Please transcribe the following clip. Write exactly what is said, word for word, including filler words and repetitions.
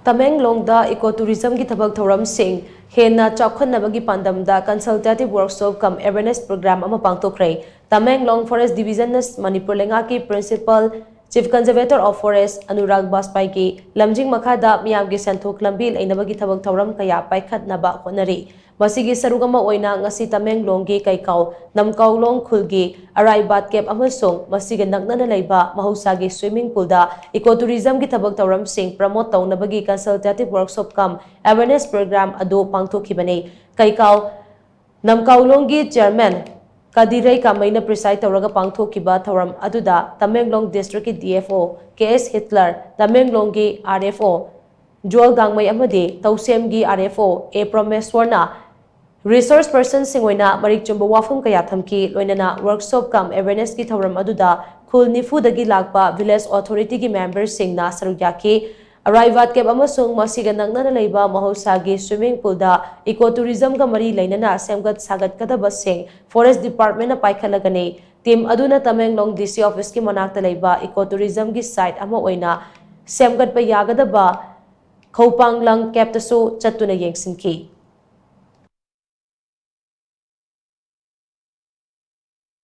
ꯇꯃꯦꯡꯂꯣꯡꯗ ꯏꯀꯣ ꯇꯨꯔꯤꯖꯝꯒꯤ ꯊꯕꯛ ꯊꯧꯔꯝꯁꯤꯡ ꯍꯦꯟꯅ ꯆꯥꯎꯈꯠꯅꯕꯒꯤ ꯄꯥꯟꯗꯝꯗ consultative workshop cum awareness program ꯑꯃ ꯄꯥꯡꯊꯣꯛꯈ꯭ꯔꯦ꯫ ꯇꯃꯦꯡꯂꯣꯡ Forest Division ꯅ ꯃꯅꯤꯄꯨꯔ ꯂꯩꯉꯥꯛꯀꯤ Principal Chief Conservator of Forest Anurag ꯕꯥꯖꯄꯥꯏꯒꯤ ꯂꯝꯖꯤꯡ ꯃꯈꯥꯗ ꯃꯤꯌꯥꯝꯒꯤ ꯁꯦꯟꯊꯣꯛ ꯂꯝꯕꯤ ꯂꯩꯅꯕꯒꯤ ꯊꯕꯛ ꯊꯧꯔꯝ ꯀꯌꯥ ꯄꯥꯏꯈꯠꯅꯕ ꯍꯣꯠꯅꯔꯤ꯫ ꯃꯁꯤꯒꯤ ꯁꯔꯨꯛ ꯑꯃ ꯑꯣꯏꯅ ꯉꯁꯤ ꯇꯃꯦꯡꯂꯣꯡꯒꯤ ꯀꯩꯀꯥꯎ ꯅꯝꯀꯥꯎꯂꯣꯡ ꯈꯨꯜꯒꯤ ꯑꯔꯥꯏ ꯕꯥꯠ ꯀꯦꯞ ꯑꯃꯁꯨꯡ ꯃꯁꯤꯒ ꯅꯛꯅꯅ ꯂꯩꯕ ꯃꯍꯧꯁꯥꯒꯤ swimming pool ꯗ ꯏꯀꯣ ꯇꯨꯔꯤꯖꯝꯒꯤ ꯊꯕꯛ ꯊꯧꯔꯝꯁꯤꯡ promote ꯇꯧꯅꯕꯒꯤ consultative workshop cum awareness program ꯑꯗꯨ ꯄꯥꯡꯊꯣꯛꯈꯤꯕꯅꯤ꯫ ꯀꯩꯀꯥꯎ ꯅꯝꯀꯥꯎꯂꯣꯡꯒꯤ Chairman ꯀꯗꯤꯔꯩ ꯀꯥꯃꯩꯅ preside ꯇꯧꯔꯒ ꯄꯥꯡꯊꯣꯛꯈꯤꯕ ꯊꯧꯔꯝ ꯑꯗꯨꯗ ꯇꯃꯦꯡꯂꯣꯡ District ꯀꯤ D F O K S Hitler, ꯇꯃꯦꯡꯂꯣꯡꯒꯤ R F O ꯖꯣꯜ ꯒꯥꯡꯃꯩ ꯑꯃꯗꯤ ꯇꯧꯁꯦꯝꯒꯤ R F O A ꯄ꯭ꯔꯃꯦꯁ꯭ꯋꯔꯅ resource person ꯁꯤꯡ ꯑꯣꯏꯅ ꯃꯔꯤꯛ ꯆꯨꯝꯕ ꯋꯥꯐꯝ ꯀꯌꯥ ꯊꯝꯈꯤ꯫ ꯂꯣꯏꯅꯅ workshop cum awareness ꯀꯤ ꯊꯧꯔꯝ ꯑꯗꯨꯗ ꯈꯨꯜ ꯅꯤꯐꯨꯗꯒꯤ ꯂꯥꯛꯄ village authority ꯒꯤ member ꯁꯤꯡꯅ ꯁꯔꯨꯛ ꯌꯥꯈꯤ꯫ ꯑꯔꯥꯏ ꯕꯥꯠ ꯀꯦꯞ ꯑꯃꯁꯨꯡ ꯃꯁꯤꯒ ꯅꯛꯅꯅ ꯂꯩꯕ ꯃꯍꯧꯁꯥꯒꯤ swimming pool ꯗ eco tourism ꯒ ꯃꯔꯤ ꯂꯩꯅꯅ ꯁꯦꯝꯒꯠ ꯁꯥꯒꯠꯀꯗꯕꯁꯤꯡ Forest Department ꯅ ꯄꯥꯏꯈꯠꯂꯒꯅꯤ꯫ Team ꯑꯗꯨꯅ ꯇꯃꯦꯡꯂꯣꯡ D C office ꯀꯤ ꯃꯅꯥꯛꯇ ꯂꯩꯕ eco tourism ꯒꯤ site ꯑꯃ ꯑꯣꯏꯅ ꯁꯦꯝꯒꯠꯄ ꯌꯥꯒꯗꯕ ꯈꯧꯄꯥꯡꯂꯪ ꯀꯦꯞꯇꯁꯨ ꯆꯠꯇꯨꯅ ꯌꯦꯡꯁꯤꯟꯈꯤ꯫